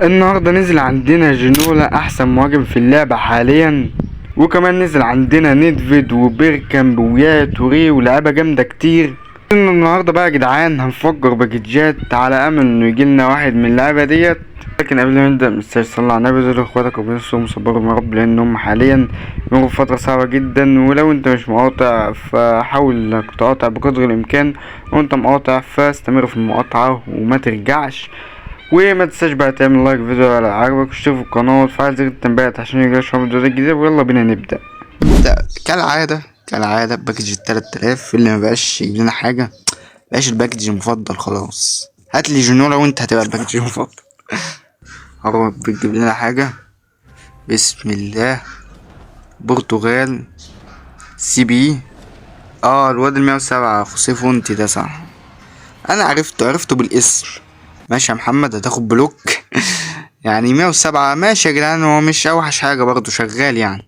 النهارده نزل عندنا جينولا احسن مهاجم في اللعبة حاليا، وكمان نزل عندنا نيدفيد وبيركامب ويا توري ولاعيبه جامدة كتير. النهارده بقى يا جدعان هنفجر باكجات على امل انه يجيلنا واحد من اللعيبة ديت. لكن قبل ما نبدا متنساش تصلي على النبي وتدعي اخواتك وبنفسهم وصبرهم يا رب، لان هم حاليا بيمروا بفترة صعبة جدا. ولو انت مش مقاطع فحاول انك تقاطع بقدر الامكان، وانت مقاطع فاستمر في المقاطعة وما ترجعش. وما تنساش بقى تعمل like فيديو لو عجبك، واشترك في القناة وتفعل زر التنبيهات عشان يجيلك الفيديوهات الجديدة. ويلا بينا نبدا. نبدا كالعادة package ال 3000 اللي مبقاش يجيب لنا حاجة، مبقاش ال package المفضل خلاص. هات لي جنولا وانت هتبقى ال package المفضل. هو بتجيب لنا حاجة. بسم الله. برتغال CB. الواد 107 خوسيه فونتي ده صح، انا عرفته بالاسم. ماشي يا محمد هتاخد block. يعني 107 ماشي يا جدعان، هو مش اوحش حاجة برضه، شغال يعني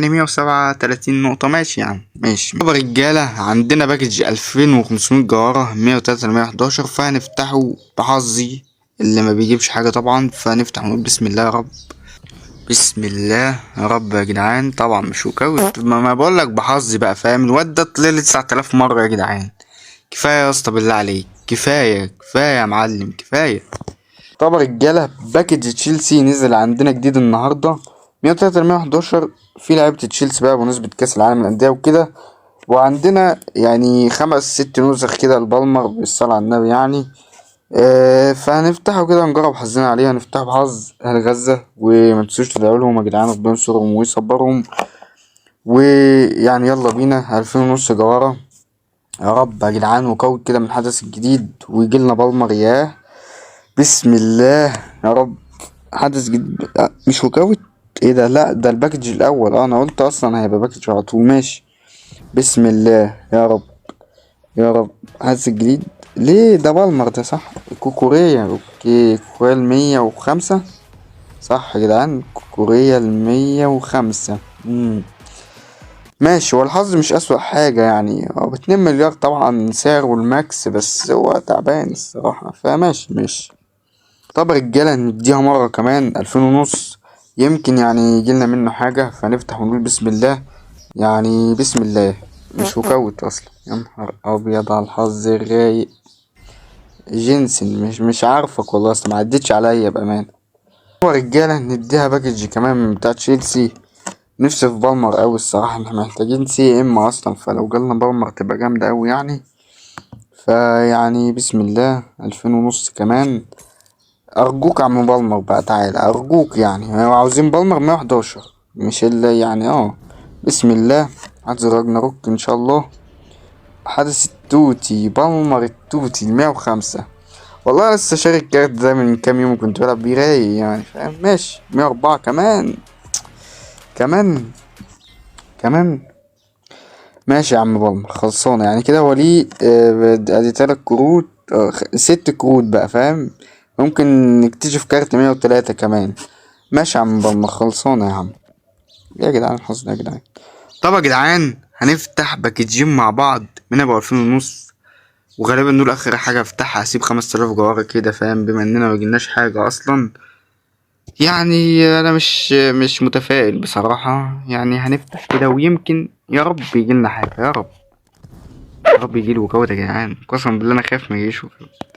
107 30 نقطة ماشي يعني ماشي. طب رجالة عندنا package 2500 جوهرة 103 111، فهنفتحه بحظي اللي ما بيجيبش حاجة طبعا. فنفتح ونقول بسم الله يا رب، بسم الله يا رب يا جدعان. طبعا مش walkout، ما بقول لك بحظي بقى فاهم. الواد ده طلع لي 9000 مرة يا جدعان. كفاية يا اسطى بالله عليك، كفاية كفاية يا معلم كفاية. طب يا رجالة package تشيلسي نزل عندنا جديد النهاردة 103 111، في لعيبة تشيلسي بقى بمناسبة كأس العالم للأندية وكده. وعندنا يعني 5 6 نسخ كده البالمر بالصلاة على النبي يعني. فهنفتحه كده نجرب حظنا عليه. هنفتحه بحظ أهل غزة، وما تنسوش تدعوا لهم يا جدعان ربنا ينصرهم ويصبرهم. ويعني يلا بينا 2500 جوهرة يا رب يا جدعان، walkout كده من الحدث الجديد ويجيلنا بالمر. ياه بسم الله يا رب. حدث جديد مش walkout، ايه ده؟ لا ده ال package الاول. انا قلت اصلا هيبقى package على طول. ماشي بسم الله يا رب يا رب. حدث الجديد ليه ده بالمر ده صح؟ كوكوريا. okay كوكوريا 105 صح يا جدعان، كوكوريا 105. ماشي، هو الحظ مش أسوأ حاجة يعني، هو ب2 مليار طبعا سعره ال max، بس هو تعبان الصراحة، فماشي ماشي. طب رجالة نديها مرة كمان 2500، يمكن يعني يجيلنا منه حاجة. فنفتح ونقول بسم الله، يعني بسم الله. مش walkout أصلا. يا نهار أبيض على الحظ الرايق. جينسن مش عارفك والله، أصلا ما عدتش عليا بأمانة. هو رجالة نديها package كمان بتاع تشيلسي. نفسي في بالمر أوي الصراحة، احنا محتاجين CM أصلا، فلو جالنا بالمر تبقى جامدة أوي يعني. فيعني بسم الله 2500 كمان. أرجوك يا عم بالمر بقى تعالى أرجوك، يعني عاوزين بالمر 111 مش اللي يعني بسم الله. حدث راجناروك إن شاء الله. حدث التوتي، بالمر التوتي 105. والله لسه شاري الكارت ده من كام يوم كنت بلعب بيه رايق يعني فاهم. ماشي 104 كمان كمان كمان. ماشي يا عم بالمر خلصانة يعني كده. هو ليه ادي 3 كروت، 6 كروت بقى فاهم. ممكن نكتشف كارت 103 كمان. ماشي يا عم بالمر خلصانة يا عم. يا جدعان الحظ ده يا جدعان. طب يا جدعان هنفتح باكجين مع بعض من ابو 2500، وغالبا دول اخر حاجة افتحها. هسيب 5000 جوهرة كده فاهم، بما اننا ما جبناش حاجة اصلا. يعني انا مش متفائل بصراحة. يعني هنفتح كده ويمكن يا رب يجيلنا حاجة، يا رب يا رب يجيلي walkout يا جدعان. قسما بالله انا خايف ما يجيش walkout.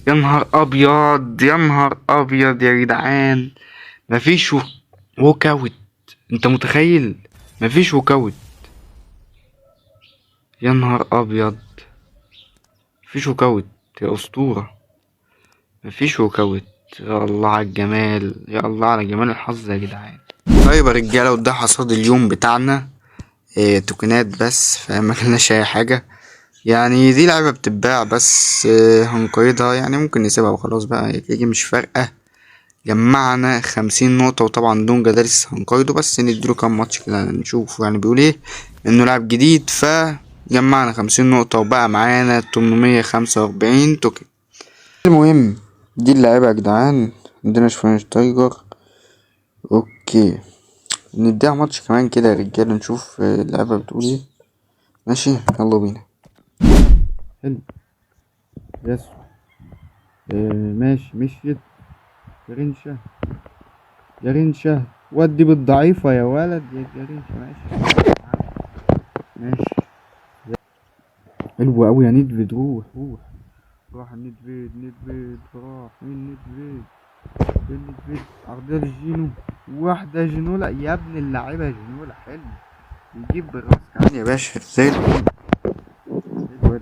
يا نهار ابيض يا نهار ابيض يا جدعان، مفيش walkout. انت متخيل مفيش walkout؟ يا نهار ابيض مفيش walkout يا اسطورة، مفيش walkout. يا الله على الجمال، يا الله على جمال الحظ يا جدعان. طيب يا رجالة، وده حصاد اليوم بتاعنا. توكنات بس فاهم، ما لناش اي حاجة يعني. دي لعبة بتتباع بس، هنقيدها يعني، ممكن نسيبها وخلاص بقى، تيجي مش فارقة. جمعنا 50 نقطة، وطبعا دونجا ده لسه هنقيده، بس نديله كام ماتش كده نشوف يعني بيقول ايه، انه لاعب جديد. فجمعنا 50 نقطة وبقى معانا 845 token. المهم دي اللعيبة يا جدعان، عندنا شفاينشتايجر. okay نديها ماتش كمان كده يا رجالة، نشوف اللعبة بتقول ايه. ماشي يلا بينا. حلو يس. ماشي مشيت. جرينشا، جرينشا ودي بالضعيفة يا ولد يا جرينشا. ماشي ماشي، حلو قوي يا نيدفيد. روح روح راح النيدفيد، نيدفيد راح النيدفيد، النيدفيد عرضية لجينو، واحدة جينولا يا ابن اللعيبة يا جينولا. حلو، يجيب بالراس كمان يا باشا زي الفل. حلو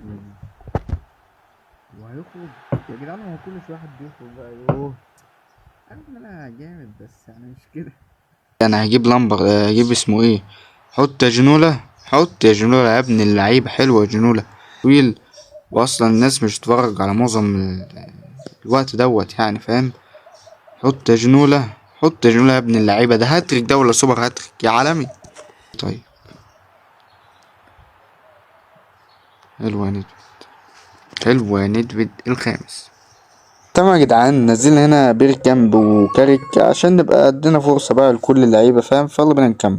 وهيخرج يا جدعان، هو كل شوية حد بيخرج بقى. يوه عارف ان انا جامد بس يعني مش كده. انا هجيب لامبر، هجيب اسمه ايه. حط يا جنولة، حط يا جنولة يا ابن اللعيبة. حلوة يا جنولة، طويل، واصلا الناس مش هتتفرج على معظم الوقت دوت يعني فاهم. حط يا جنولة، حط يا جنولة يا ابن اللعيبة. ده هاتريك ده ولا super hat-trick يا عالمي؟ طيب حلوة يا ندفد، حلوة يا ندفد الخامس. تمام يا جدعان، نزلنا هنا بيركامب وكاريك عشان نبقى ادينا فرصة بقى لكل اللعيبة فاهم. فيلا بينا نكمل.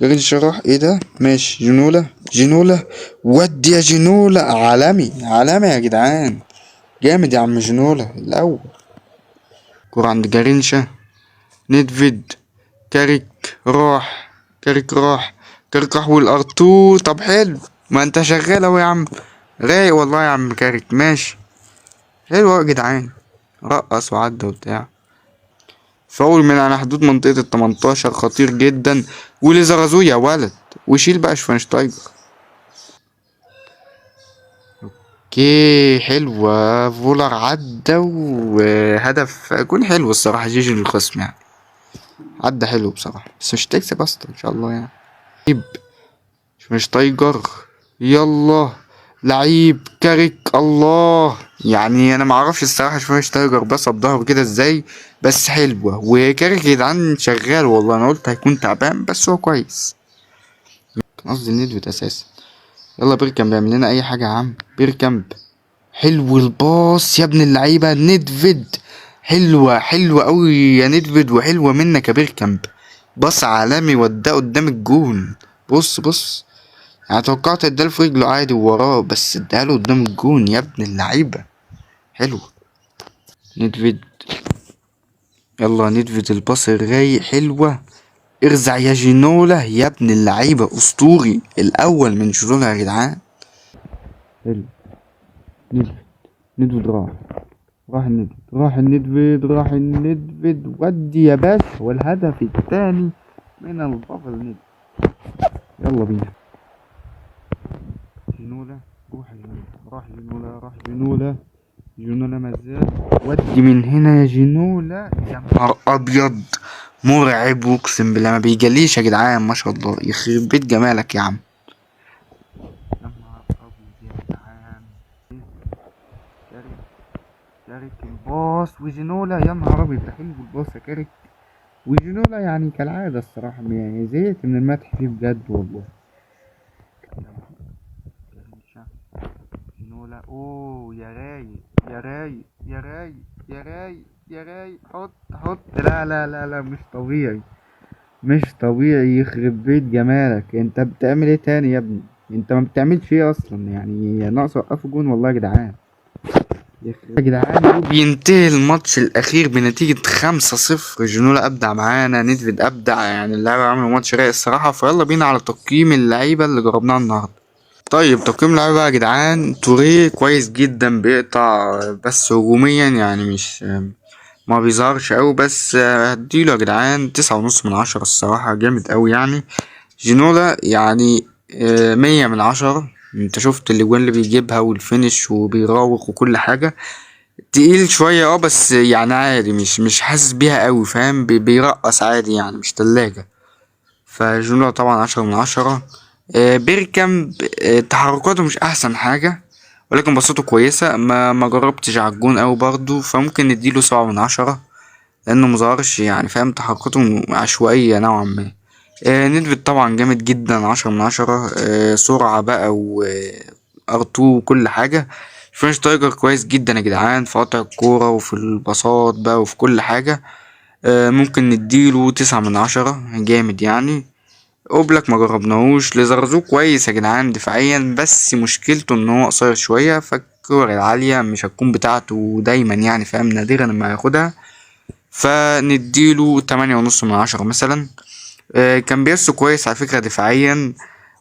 جريتش راح، ايه ده؟ ماشي جنولة، جنولة ودي يا جنولة. عالمي عالمي يا جدعان، جامد يا عم جنولة الأول. كرة عند جارينشا، ندفيد، كاريك راح، كاريك راح، كاريك راح والارتو. طب حلو، ما انت شغال اهو يا عم، رايق والله يا عم كاريك. ماشي حلو اهو يا جدعان، رقص وعدى وبتاع. فاول من على حدود منطقة ال18، خطير جدا. وليزرازو يا ولد، وشيل بقى شفاينشتايجر. okay حلوة، فولر عدى وهدف جون حلو الصراحة، GG للخصم يعني، عدى حلو بصراحة، بس مش تكسب اصلا ان شاء الله يعني. لعيب شفاينشتايجر، يلا لعيب كاريك. الله، يعني انا معرفش الصراحة شفاينشتايجر بس بظهره كده ازاي، بس حلوة. وكاريك يا جدعان شغال والله، انا قلت هيكون تعبان بس هو كويس. كان قصدي ندفت اساسا. يلا بيركامب بيعمل لنا اي حاجة يا عم. بيركامب حلو الباص يا ابن اللعيبة. ندفد حلوة، حلوة قوي يا ندفد، وحلوة منك يا بيركامب. باص عالمي وده قدام الجون. بص بص، انا توقعت اداله في رجله عادي ووراه، بس اداله قدام الجون يا ابن اللعيبة. حلو ندفد، يلا ندفد الباص الرايق. حلوة، ارزع يا جينولا يا ابن اللعيبة. اسطوري الاول من جينولا يا جدعان. حلو ندفد، ندفد راح، راح الندفد، راح الندفد، راح الندفد. ودي يا باشا، والهدف الثاني من البابل ندفد. يلا بينا جينولا، روح جينولا، راح جينولا، راح جينولا، جينولا مازال. ودي من هنا يا جينولا. يا نهار ابيض، مرعب اقسم بالله، ما بيجليش يا جدعان ما شاء الله، يخرب بيت جمالك يا عم. يا نهار ابيض يا جدعان، كاريك، كاريك الباص وجينولا. يا نهار ابيض، ده حلو الباص يا كاريك وجينولا. يعني كالعادة الصراحة يعني زهقت من المدح فيه بجد والله. جينولا، اوه يا رايق يا رايق يا رايق يا رايق يا رايق. حط حط، لا لا لا لا، مش طبيعي مش طبيعي، يخرب بيت جمالك. انت بتعمل ايه تاني يا ابني؟ انت ما بتعملش ايه اصلا يعني؟ ناقص وقفوا جون والله يا جدعان، يخرب يا جدعان. بينتهي الماتش الاخير بنتيجة 5-0. جنولا ابدع معانا، ندفد ابدع، يعني اللعيبة عملوا ماتش رايق الصراحة. فيلا بينا على تقييم اللعيبة اللي جربناها النهاردة. طيب تقييم اللعيبة يا جدعان، توريه كويس جدا، بيقطع بس هجوميا يعني مش ما بيظهرش قوي، بس هديله يا جدعان 9.5 من 10 الصراحة، جامد قوي يعني. جينولا 100 من 10، انت شفت الاجوان اللي بيجيبها والفينش وبيراوغ وكل حاجة. تقيل شوية بس يعني عادي، مش حاسس بيها قوي فاهم، بيرقص عادي يعني مش تلاجة. فجينولا طبعا 10 من 10. بيركامب، تحركاته مش احسن حاجة، ولكن بساطته كويسة، ما جربتش على الجون قوي برضو، فممكن نديله 7 من 10 لانه مظهرش يعني فاهم، تحركاته عشوائية نوعا ما. ندفد طبعا جامد جدا، 10 من 10، سرعة بقى و ار2 وكل حاجة. شفاينشتايجر كويس جدا يا جدعان في قطع الكورة وفي الباصات بقى وفي كل حاجة، ممكن نديله 9 من 10، جامد يعني. اوبلاك ما جربناهوش. ليزرزو كويس يا جدعان دفاعيا، بس مشكلته ان هو قصير شوية، فالكور العالية مش هتكون بتاعته دايما يعني فاهم، نادرا ما هياخدها. فنديله 8.5 من 10 مثلا. كامبياسو كويس على فكرة دفاعيا،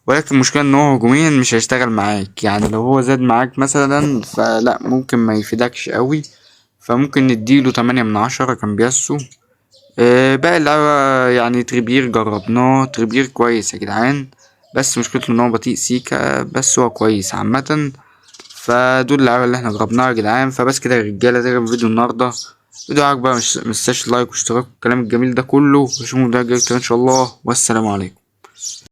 ولكن المشكلة ان هو هجوميا مش هيشتغل معاك، يعني لو هو زاد معاك مثلا فلا ممكن ما يفيدكش قوي، فممكن نديله 8 من 10 كامبياسو. باقي اللعبة يعني تريبير جربناه، تريبير كويس يا جدعان، بس مشكلته ان هو بطيء سيكا، بس هو كويس عامة. فدول اللعيبة اللي احنا جربناها يا جدعان. فبس كده يا رجالة، ده كان فيديو النهاردة. فيديو عجبك متنساش like واشتراك والكلام الجميل ده كله، واشوفكم الفيديو الجاي ان شاء الله، والسلام عليكم.